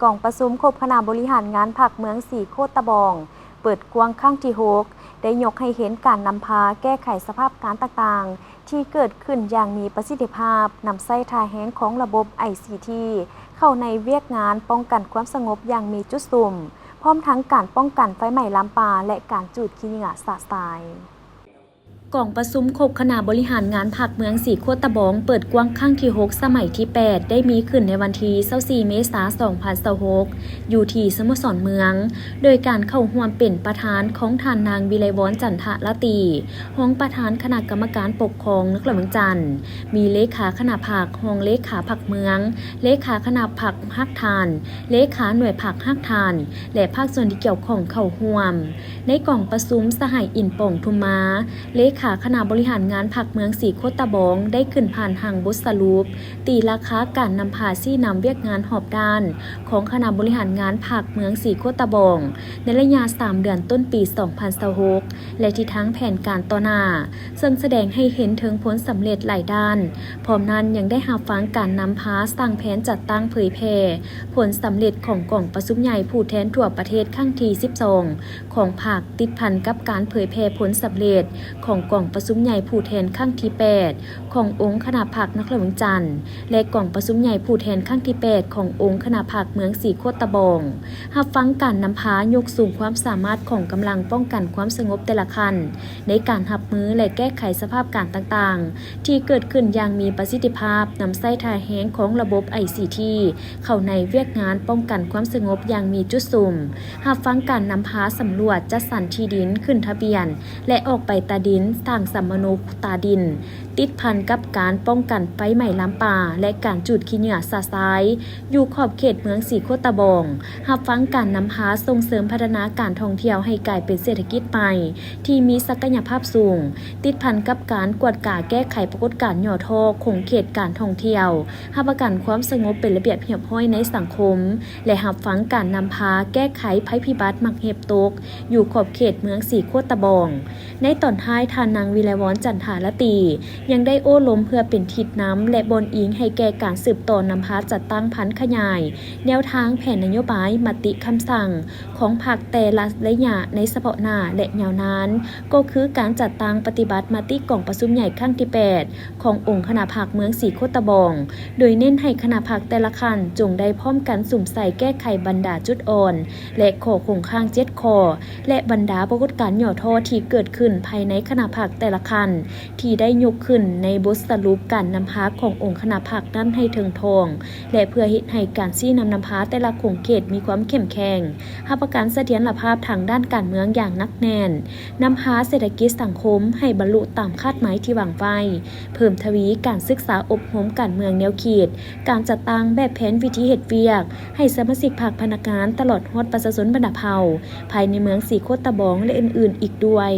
ກອງປະຊຸມຄົບຄະນະບໍລິຫານງານພັກເມືອງສີໂຄດຕະບອງ ເປີດກວ້າງຄັ້ງທີຫົກ ໄດ້ຍົກໃຫ້ເຫັນການນຳພາແກ້ໄຂສະພາບການຕ່າງໆ ທີ່ເກີດຂຶ້ນຢ່າງມີປະສິດທິພາບ, ນຳໃຊ້ທ່າແຮງຂອງລະບົບ ໄອຊີທີ ເຂົ້າໃນວຽກງານປ້ອງກັນຄວາມສະຫງົບຢ່າງມີຈຸດສຸມ, ພ້ອມທັງການປ້ອງກັນໄຟໄໝ້ລາມປ່າ ແລະ ການຈູດຂີ້ເຫຍື້ອຊະຊາຍ. ກອງປະຊຸມຄົບຄະນະບໍລິຫານງານພັກເມືອງສີໂຄດຕະບອງ ເປີດກວ້າງຄັ້ງທີຫົກ ສະໄໝທີແປດ ໄດ້ມີຂຶ້ນໃນວັນທີຊາວສີ່ ເມສາ ສອງພັນຊາວຫົກ ຢູ່ທີ່ສະໂມສອນເມືອງ ໂດຍການເຂົ້າຮ່ວມເປັນປະທານຂອງທ່ານນາງ ວິໄລວອນ ຈັນທະລາຕີ ຮອງປະທານຄະນະກຳມະການປົກຄອງນະຄອນຫຼວງວຽງຈັນ, ມີເລຂາຄະນະພັກ, ຮອງເລຂາພັກເມືອງ, ເລຂາຄະນະພັກຮາກຖານ, ເລຂາໜ່ວຍພັກຮາກຖານ ແລະ ພາກສ່ວນທີ່ກ່ຽວຂ້ອງເຂົ້າຮ່ວມ. ໃນກອງປະຊຸມ, ສະຫາຍ ອິນປອງ ທຸມມາ ເລຂາຄະນະບໍລິຫານງານພັກເມືອງສີໂຄດຕະບອງ ໄດ້ຂຶ້ນຜ່ານຮ່າງບົດສະຫຼຸບ ຕີລາຄາການນຳພາຊີ້ນຳວຽກງານຮອບດ້ານຂອງຄະນະບໍລິຫານງານພັກເມືອງສີໂຄດຕະບອງ ໃນໄລຍະສາມເດືອນຕົ້ນປີສອງພັນຊາວຫົກ ແລະ ທິດທາງແຜນການຕໍ່ໜ້າ, ເຊິ່ງສະແດງໃຫ້ເຫັນເຖິງຜົນສຳເລັດຫຼາຍດ້ານ. ພ້ອມນັ້ນຍັງໄດ້ຮັບຟັງການນຳພາສ້າງແຜນຈັດຕັ້ງເຜີຍແຜ່ຜົນສຳເລັດຂອງກອງປະຊຸມໃຫຍ່ຜູ້ແທນທົ່ວປະເທດຄັ້ງທີສິບສອງ ຂອງພັກ, ຕິດພັນກັບການເຜີຍແຜ່ຜົນສຳເລັດຂອງກອງປະຊຸມໃຫຍ່ຜູ້ແທນຄັ້ງທີແປດ ຂອງອົງຄະນະພັກນະຄອນຫຼວງວຽງຈັນ ແລະ ກອງປະຊຸມໃຫຍ່ຜູ້ແທນຄັ້ງທີແປດ ຂອງອົງຄະນະພັກເມືອງສີໂຄດຕະບອງ, ຮັບຟັງການນຳພາຍົກສູງຄວາມສາມາດຂອງກຳລັງປ້ອງກັນຄວາມສະຫງົບແຕ່ລະຂັ້ນ ໃນການຮັບມື ແລະ ແກ້ໄຂສະພາບການຕ່າງໆ ທີ່ເກີດຂຶ້ນຢ່າງມີປະສິດທິພາບ, ນຳໃຊ້ທ່າແຮງຂອງລະບົບ ໄອຊີທີ ເຂົ້າໃນວຽກງານປ້ອງກັນຄວາມສະຫງົບຢ່າງມີຈຸດສຸມ, ຮັບຟັງການນຳພາສຳຫຼວດ, ຈັດສັນທີ່ດິນ, ຂຶ້ນທະບຽນ ແລະ ອອກໃບຕາດິນ, ສ້າງສຳມະໂນຕາດິນ, ຕິດພັນກັບການປ້ອງກັນໄຟໄໝ້ລາມປ່າ ແລະ ການຈູດຂີ້ເຫຍື້ອຊະຊາຍ ຢູ່ຂອບເຂດເມືອງສີໂຄດຕະບອງ, ຮັບຟັງການນຳພາສົ່ງເສີມພັດທະນາການທ່ອງທ່ຽວໃຫ້ກາຍເປັນເສດຖະກິດໃໝ່ທີ່ມີສັກກະຍະພາບສູງ, ຕິດພັນກັບການກວດກາແກ້ໄຂປາກົດການຫຍໍ້ທໍ້ຂົງເຂດການທ່ອງທ່ຽວ, ຮັບປະກັນຄວາມສະຫງົບເປັນລະບຽບຮຽບຮ້ອຍໃນສັງຄົມ ແລະ ຮັບຟັງການນຳພາແກ້ໄຂໄພພິບັດໝາກເຫັບຕົກ ຢູ່ຂອບເຂດເມືອງສີໂຄດຕະບອງ. ໃນຕອນທ້າຍ, ທ່ານນາງ ວິໄລວອນ ຈັນທາລາຕີ ຍັງໄດ້ໂອ້ລົມເພື່ອເປັນທິດນຳ ແລະ ບ່ອນອີງໃຫ້ແກ່ການສືບຕໍ່ນຳພາຈັດຕັ້ງຜັນຂະຫຍາຍແນວທາງແຜນນະໂຍບາຍ, ມະຕິຄຳສັ່ງຂອງພັກແຕ່ລະໄລຍະໃນສະເພາະໜ້າ ແລະ ຍາວນານ, ກໍຄືການຈັດຕັ້ງປະຕິບັດມະຕິກອງປະຊຸມໃຫຍ່ຄັ້ງທີແປດ ຂອງອົງຄະນະພັກເມືອງສີໂຄດຕະບອງ, ໂດຍເນັ້ນໃຫ້ຄະນະພັກແຕ່ລະຂັ້ນຈົ່ງໄດ້ພ້ອມກັນສຸມໃສ່ແກ້ໄຂບັນດາຈຸດອ່ອນ ແລະ ຂໍ້ຄົງຄ້າງເຈັດຂໍ້ ແລະ ບັນດາປາກົດການຫຍໍ້ທໍ້ທີ່ເກີດຂຶ້ນພາຍໃນຄະນະພັກແຕ່ລະຂັ້ນ ທີ່ໄດ້ຍົກຂຶ້ນໃນບົດສະຫຼຸບການນຳພາຂອງອົງຄະນະພັກນັ້ນໃຫ້ເຖິງທ້ອງ ແລະ ເພື່ອເຮັດໃຫ້ການຊີ້ນຳນຳພາແຕ່ລະຂົງເຂດມີຄວາມເຂັ້ມແຂງ, ຮັບປະກັນສະຖຽນລະພາບທາງດ້ານການເມືອງຢ່າງໜັກແໜ້ນ, ນຳພາເສດຖະກິດສັງຄົມໃຫ້ບັນລຸຕາມຄາດໝາຍທີ່ວາງໄວ້, ເພີ່ມທະວີການສຶກສາອົບຮົມການເມືອງແນວຄິດ, ການຈັດຕັ້ງແບບແຜນວິທີເຮັດວຽກ ໃຫ້ສະມາຊິກພັກ, ພະນັກງານ ຕະຫຼອດຮອດປະຊາຊົນບັນດາເຜົ່າ ພາຍໃນເມືອງສີໂຄດຕະບອງ ແລະ ອື່ນໆ ອີກດ້ວຍ.